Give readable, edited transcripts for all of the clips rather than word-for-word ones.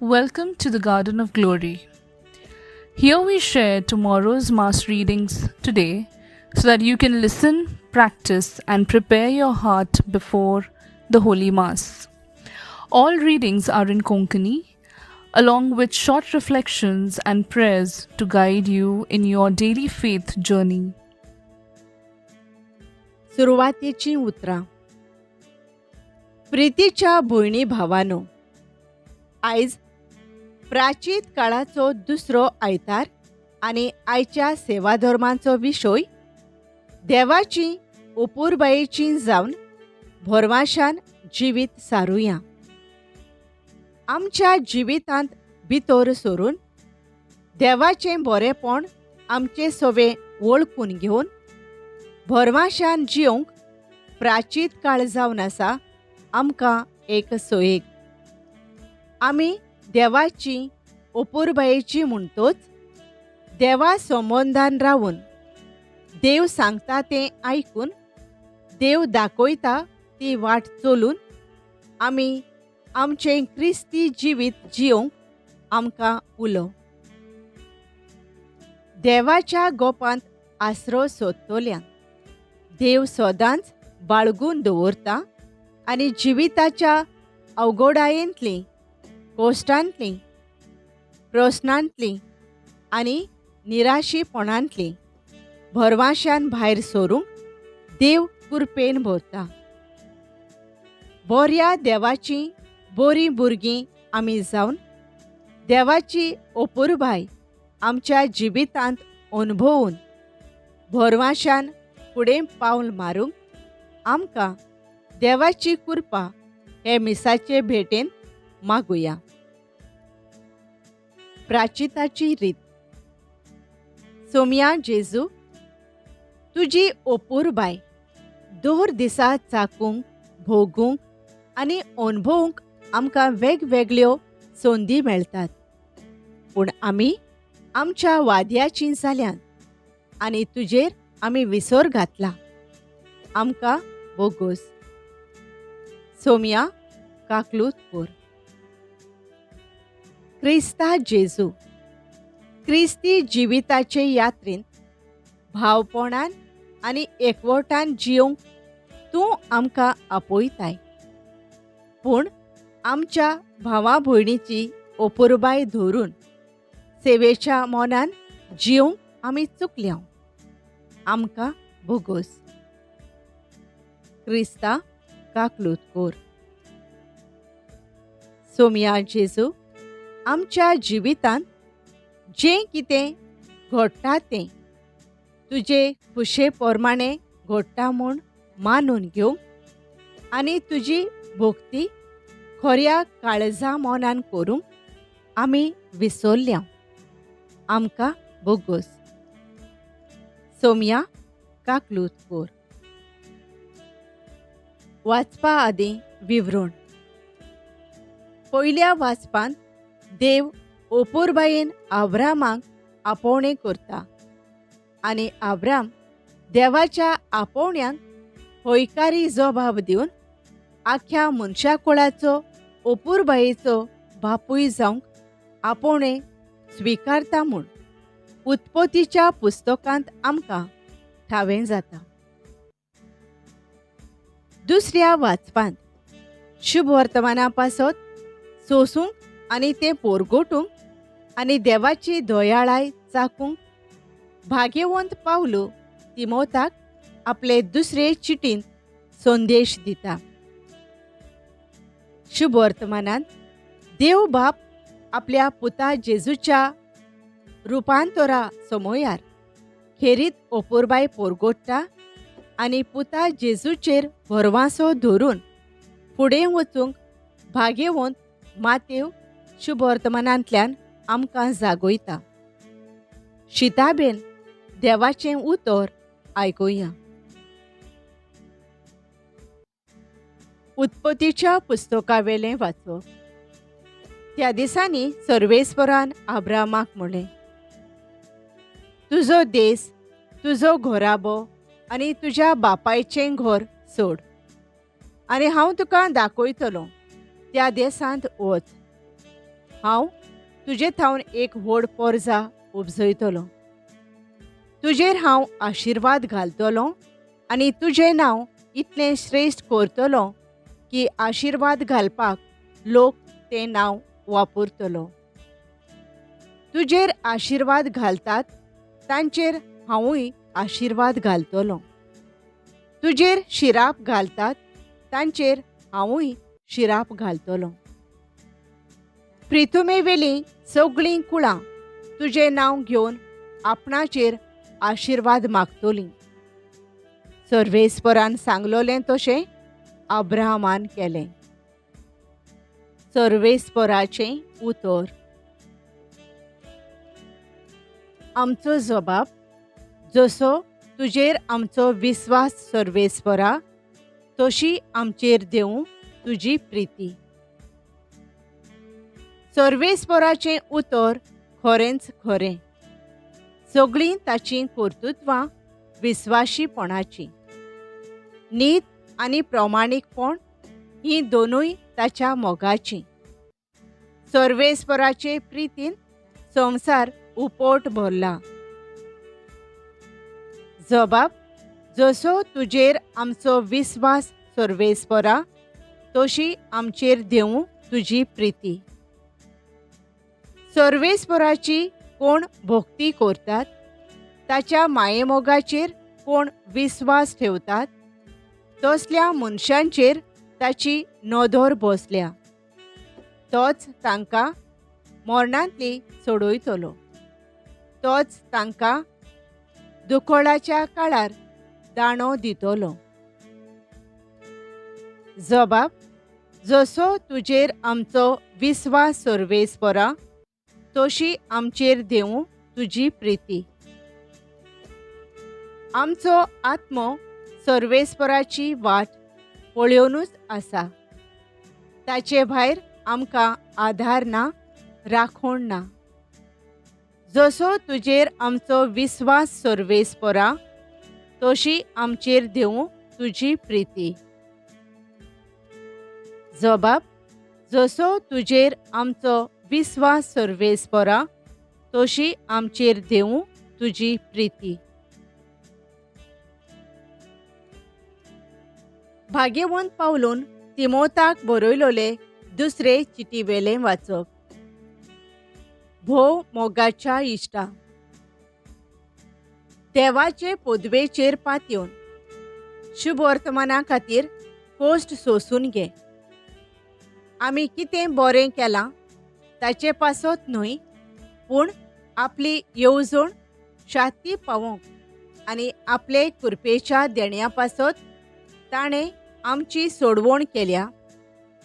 Welcome to the Garden of Glory. Here we share tomorrow's Mass readings today so that you can listen, practice, and prepare your heart before the Holy Mass. All readings are in Konkani, along with short reflections and prayers to guide you in your daily faith journey. सुरवातेचीं उतरां. प्रितीच्या भयणी भावानो, आयज प्राचीत काळाचो दुसरो आयतार आनी आयच्या सेवाधर्माचो विशय देवाची अपुरबायेची जावन भरवाशान जिवीत सारुया. आमच्या जिवितांत भितर सरून देवाचें बरेंपण आमचे सवे वळखून घेवन भरवाशान जिवंक प्राचीत काळ जावन आसा आमकां एक सोयेक. आमी देवाची अपुरबायेची म्हणटोच देवा संबंदान रावन देव सांगता तें आयकून देव दाखयता ती वाट चलून आमी आमचें क्रिस्ती जिवीत जिवंक आमकां उलो. देवाच्या गोपांत आसरो सोदतल्यांक देव सदांच बाळगून दवरता आनी जिविताच्या अवघडायेंतली, कोश्टांतली, प्रस्नांतली आनी निराशीपणांतली भरवाशान भायर सरूंक देव कृपेन भरता. बऱ्या देवाची बरीं भुरगीं आमी जावन देवाची अपुरबाय आमच्या जिवितांत अनुभवून भरवाशान फुडें पावल मारूंक आमकां देवाची कृपा हे मिसाचे भेटेन मागुया. प्राचिताची रीत. सोमया जेजू, तुजी अपुरबाय दर दिसा चाकूंक, भोगूंक आनी अनुभवूंक आमकां वेगवेगळ्यो संदी मेळटात, पूण आमी आमच्या वाद्याची जाल्यान आनी तुजेर आमी विसर घातला. आमकां बोगोस. सोमया काकलूत कोर. क्रिस्ता जेजू, क्रिस्ती जिविताचे यात्रेंत भावपणान आनी एकवटान जिवंक तूं आमकां आपयताय, पूण आमच्या भावा भयणीची अपुरबाय धरून सेवेच्या मनान जिवंक आमी चुकल्या. आमकां भोगोस. क्रिस्ता काकलूत कोर. सोमया जेजू, आमच्या जिवितांत जें कितें घडटा तें तुजे खुशे प्रमाणे घडटा म्हूण मानून घेवंक आनी तुजी भक्ती खऱ्या काळजा मनान करूंक आमी विसरल्या. आमकां भोगोस. सोमया काकलूत कोर. वाचपा आदीं विवरण. पयल्या वाचपांत देव अपुरबायेन आब्रामाक आपोवणें करता आनी आब्राम देवाच्या आपोवण्याक हयकारी जबाब दिवन आख्या मनशाकुळाचो अपुरबायेचो बापूय जावंक आपोवणें स्विकारता म्हूण उत्पत्तीच्या पुस्तकांत आमकां ठावें जाता. दुसऱ्या वाचपांत शुभ वर्तमाना पासत सोसूंक आनी तें पोरगोटूंक आनी देवाची दयाळाय चाकूंक भाग्यवंत पावलो तिमोताक आपले दुसरे चिटींत संदेश दिता. शुभ वर्तमानांत देव बाप आपल्या पुता जेजूच्या रुपांतरा समयार खेरीत अपुरबाय पोरगोट्टा आनी पुता जेजूचेर भरवासो धरून फुडें वचूंक भाग्यवंत मातेव शुभ वर्तमानांतल्यान आमकां जागयता. शिताबेन देवाचें उतर आयकुया. उत्पत्तीच्या पुस्तकावेलें वाचप. त्या दिसांनी सर्वेस्परान आब्रामाक म्हणलें, तुजो देस, तुजो घराबो आनी तुज्या बापायचें घर सोड आनी हांव तुका दाखयतलो त्या देशांत वच. हांव तुजे थावन एक व्हड पोरजा उपजयतलो. तुजेर हांव आशिर्वाद घालतलो आनी तुजें नांव इतलें श्रेश्ठ करतलो की आशिर्वाद घालपाक लोक तें नांव वापरतलो. तुजेर आशिर्वाद घालतात तांचेर हांवूय आशिर्वाद घालतलो. तुजेर शिराप घालतात तांचेर हांवूय शिराप घालतलो. प्रिथुमेवेलीं सगळीं कुळां तुजें नांव घेवन आपणाचेर आशिर्वाद मागतलीं. सर्वेस्परान सांगलोलें तशें अब्राहमान केलें. सर्वेस्पराचें उतर. आमचो जबाब जसो तुजेर आमचो विस्वास सर्वेस्परा तशी आमचेर देवूं तुजी प्रिती. सर्वेस्पराचें उतर खरेंच खरें. सगळीं ताचीं कर्तृत्वां विस्वाशीपणाचीं. नीत आनी प्रमाणीकपण हीं दोनूय ताच्या मोगाचीं. सर्वेस्पराचे प्रितीन संवसार उपोट भरला. जबाब जसो तुजेर आमचो विस्वास सर्वेस्परा तशी आमचेर देवूं तुजी प्रिती. सर्वेस्पराची कोण भक्ती करतात, ताच्या मायेमोगाचेर कोण विस्वास ठेवतात, तसल्या मनशांचेर ताची नदर बसल्या. तोच तांकां मरणांतली सोडयतलो. तोच तांकां दुकळाच्या काळार दाणो दितलो. जबाब जसो तुजेर आमचो विस्वास सर्वेस्परा तशी आमचेर देवूं तुजी प्रिती. आमचो आत्मो सर्वेस्पराची वाट पळयोवनूच आसा. ताचे भायर आमकां आधार ना, राखण ना. जसो तुजेर आमचो विस्वास सर्वेस्परा तशी आमचेर देवूं तुजी प्रिती. जबाब जसो तुजेर आमचो विस्वास सर्वेस्परा तशी आमचेर देवूं तुजी प्रिती. भाग्यवंत पावलून तिमोताक बरयलोले दुसरे चिटीवेलें वाचप. भोव मोगाच्या इश्टा, देवाचे पदवेचेर पातयेवन शुभवर्तमाना खातीर कश्ट सोंसून घे. आमी कितें बरें केलां ताचे पासत न्हय, पूण आपली येवजण शाती पावोवंक आनी आपले कृपेच्या देण्या पासत ताणें आमची सोडवण केल्या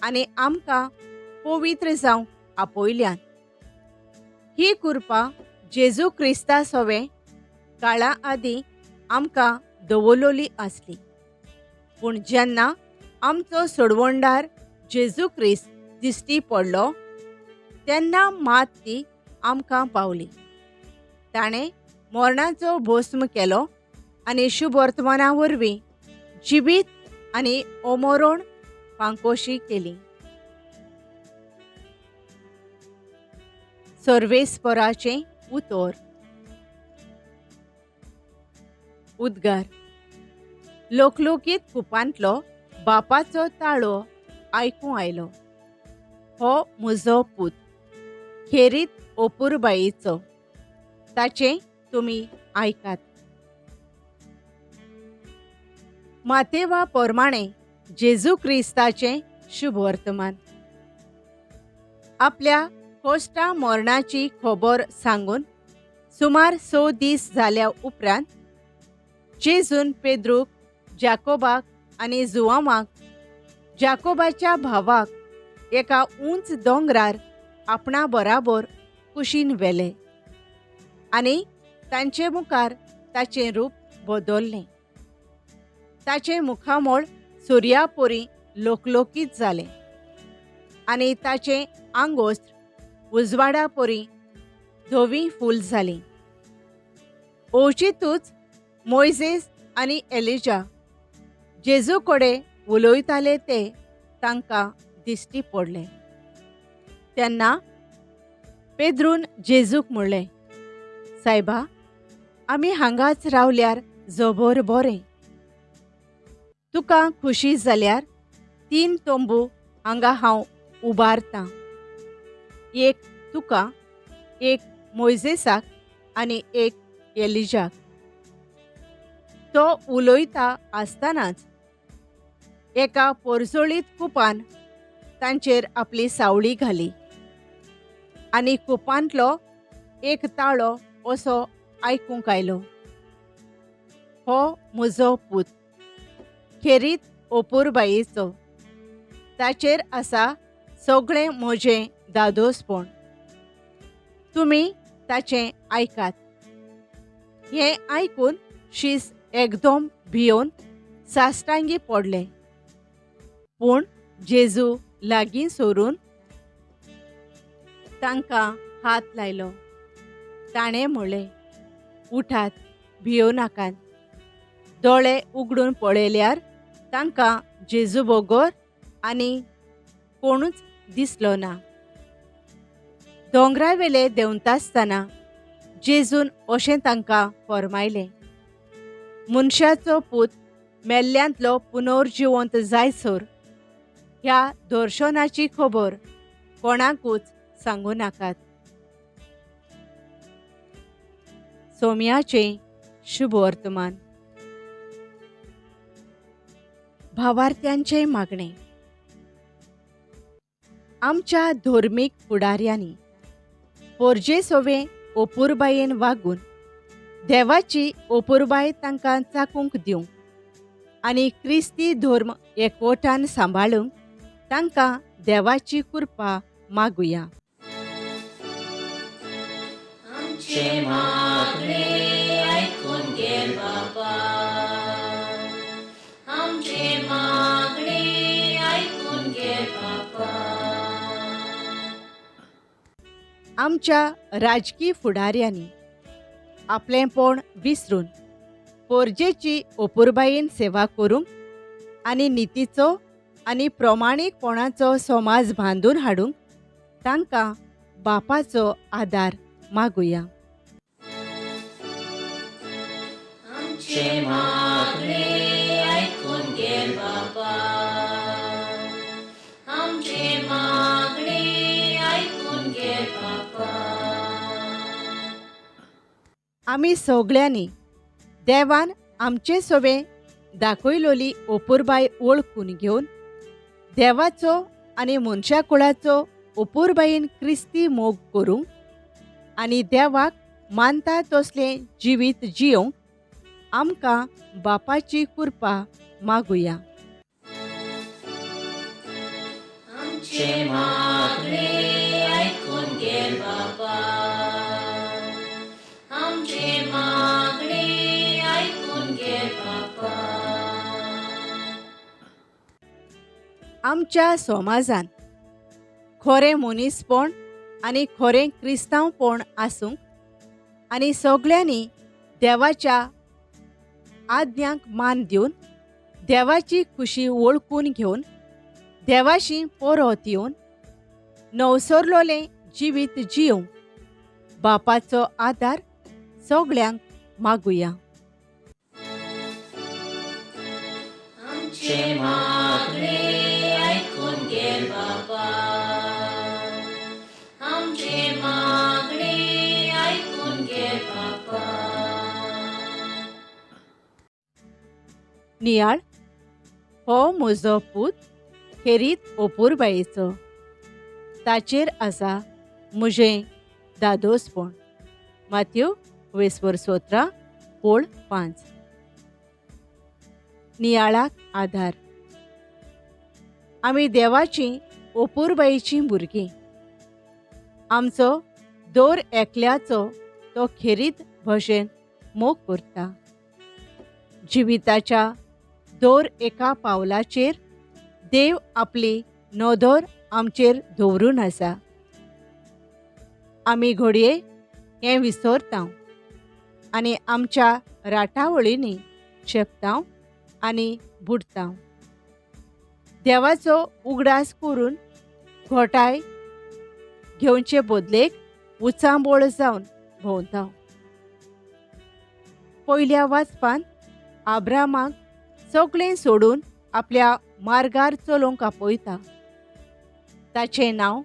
आनी आमकां पवित्र जावंक आपयल्यान. ही कृपा जेजू क्रिस्ता सवें काळा आदीं आमकां दवरलोली आसली, पूण जेन्ना आमचो सोडवणदार जेजू क्रिस्त दिश्टी पडलो तेन्ना मात ती आमकां पावली. ताणें मरणाचो भस्म केलो आनी शुभवर्तमाना वरवीं जिवीत आनी अमरण पांकोशी केली. सर्वेस्पराचें उतर. उद्गार. लोकलोकीत कुपांतलो बापाचो ताळो आयकूं आयलो, हो म्हजो पूत खेरीत ओपुरबायेचो, ताचें तुमी आयकात. मातेवा प्रमाणे जेजू क्रिस्ताचें शुभवर्तमान. आपल्या कोश्टा मरणाची खबर सांगून सुमार 6 दीस जाल्या उपरांत जेजून पेद्रूक, जाकोबाक आनी जुवामाक, जाकोबाच्या भावाक एका उंच दोंगरार आपणा बराबर कुशीन व्हेले आनी तांचे मुखार ताचें रूप बदल्लें. ताचें मुखामळ सुर्यापोरी लोकलोकीत जालें आनी ताचें आंगोस्त्र उजवाडा पोरी धवी फूल जालीं. अवचितूच मोयजेस आनी एलिजा जेजू कडेन उलयताले ते तांकां दिश्टी पडले. तेन्ना पेद्रून जेजूक म्हणलें, सायबा, आमी हांगाच रावल्यार जबर बरें. तुका खुशी जाल्यार 3 तंबू हांगा हांव उबारतां, एक तुका, एक मोयजेसाक आनी एक एलिजाक. तो उलयता आसतनाच एका पोरजोळीत कुपान तांचेर आपली सावळी घाली आनी कुपांतलो एक ताळो असो आयकूंक आयलो, हो म्हजो पूत, खेरीत ओपुरबायेचो, ताचेर आसा सगळें म्हजें दादोसपण, तुमी ताचें आयकात. हें आयकून शीस एकदम भियोवन साश्टांगी पडले. पूण जेजू लागीं सरून तांकां हात लायलो. ताणें म्हणलें, उठात, भियो नाकात. दोळे उगडून पळयल्यार तांकां जेजू बगर आनी कोणूच दिसलो ना. दोंगरावेले देंवता आसतना जेजून अशें तांकां फर्मायलें, मनशाचो पूत मेल्ल्यांतलो पुनर्जिवंत जायसर ह्या दर्शनाची खबर कोणाकूच सांगू नाकात. सोम्याचें शुभवर्तमान. भावार्थ्यांचें मागणें. आमच्या धर्मीक फुडाऱ्यांनी पोरजेसोवे ओपुरबायेन वागून देवाची ओपुरबाय तांकां चाकूंक दिवंक आनी क्रिस्ती धर्म एकवटान सांबाळूंक तांकां देवाची कृपा मागुया. आमचें मागणें आयकून घे बाबा, आमचें मागणें आयकून घे बाबा. आमच्या राजकी फुडाऱ्यांनी आपलेंपण विसरून पोरजेची ओपुरबायेन सेवा करूंक आनी नितीचो आनी प्रमाणीकपणाचो समाज बांदून हाडूंक तांकां बापाचो आदार मागुया. आमचें मागणें आयकून घे बाबा, आमचें मागणें आयकून घे बाबा. आमी सगळ्यांनी देवान आमचे सोवे दाखयलोली ओपुरबाय वळखून घेवन देवाचो आनी मनशा कुळाचो ओपुरबायेन क्रिस्ती मोग करूंक आनी देवाक मानता तसलें जिवीत जियोवंक आमकां बापाची कृपा मागुया. आमचें मागणें आयकून घे बाबा, आमचें मागणें आयकून घे बाबा. आमच्या समाजान खरें मनीसपण आनी खरें क्रिस्तांवपण आसूंक आनी सगळ्यांनी देवाच्या आज्ञांक मान दिवन देवाची खुशी वळखून घेवन देवाशी परत येवन नवसरलोलें जिवीत जियोवंक बापाचो आदार सगळ्यांक मागुया. आमचें मागणें आयकून घे बाबा, आमचें मागणें आयकून घे बाबा. नियाळ हो म्हजो पूत खेरीत ओपुरबायेचो, ताचेर आसा म्हजें दादोसपण. माथ्यू 17 ओळ 5. नियाळाक आधार. आमी देवाची ओपुरबायेचीं भुरगीं. आमचो दर एकल्याचो तो खेरीत भशेन मोग करता. जिविताच्या दर एका पावलाचेर देव आपली नदर आमचेर दवरून आसा. आमी घडये हें विसरता आनी आमच्या राटावळींनी चेपता आनी बुडटा. देवाचो उगडास करून घोटाय घेवचे बदलेक उचांबोळ जावन भोंवता. पयल्या वाचपान आब्रामाक सगळें सोडून आपल्या मार्गार चलोवंक आपयता. ताचें नांव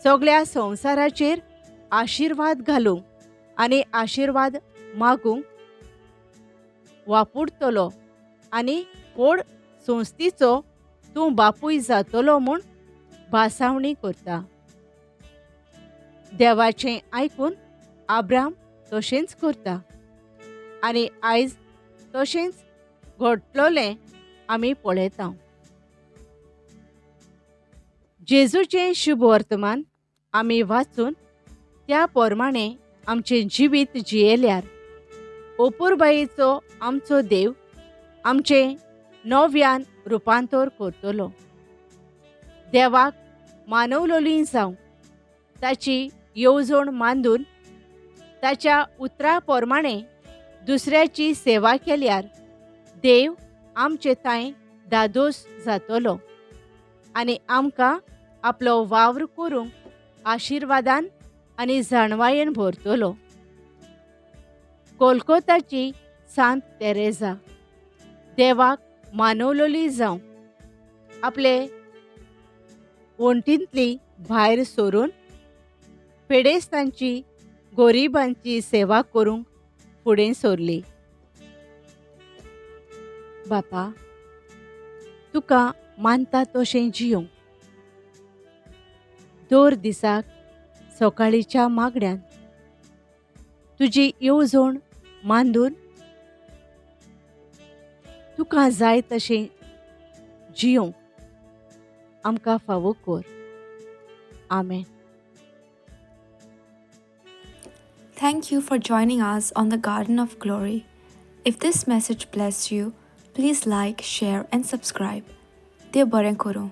सगळ्या संवसाराचेर आशिर्वाद घालूंक आनी आशिर्वाद मागूंक वापुरतलो आनी व्हड संस्थेचो तूं बापूय जातलो म्हूण भासावणी करता. देवाचें आयकून आब्राम तशेंच करता आनी आयज तशेंच घडटलें आमी पळयता. जेजूचें शुभ वर्तमान आमी वाचून त्या प्रमाणे आमचें जिवीत जियेल्यार अपुरबायेचो आमचो देव आमचें नव्यान रुपांतर करतलो. देवाक मानवलोली जावं ताची येवजण मांडून ताच्या उतरा प्रमाणे दुसऱ्याची सेवा केल्यार देव आमचे तांय दादोस जातलो आनी आमकां आपलो वावर करूंक आशिर्वादान आनी जाणवायेन भरतलो. कोलकोताची सांत तेरेजा देवाक मानवलोली जावं आपले वण्टींतली भायर सरून पेडेस्तांची गरिबांची सेवा करूंक फुडें सरली. बापा, तुका मानता तशें जियोंक दर दिसाक सकाळीच्या मागण्यान तुजी येवजण मांडून तुका जाय तशें जियोंक आमकां फावो कर. आमेन. Thank you for joining us on the Garden of Glory. If this message blessed you, please like, share, and subscribe. देव बरें करूं.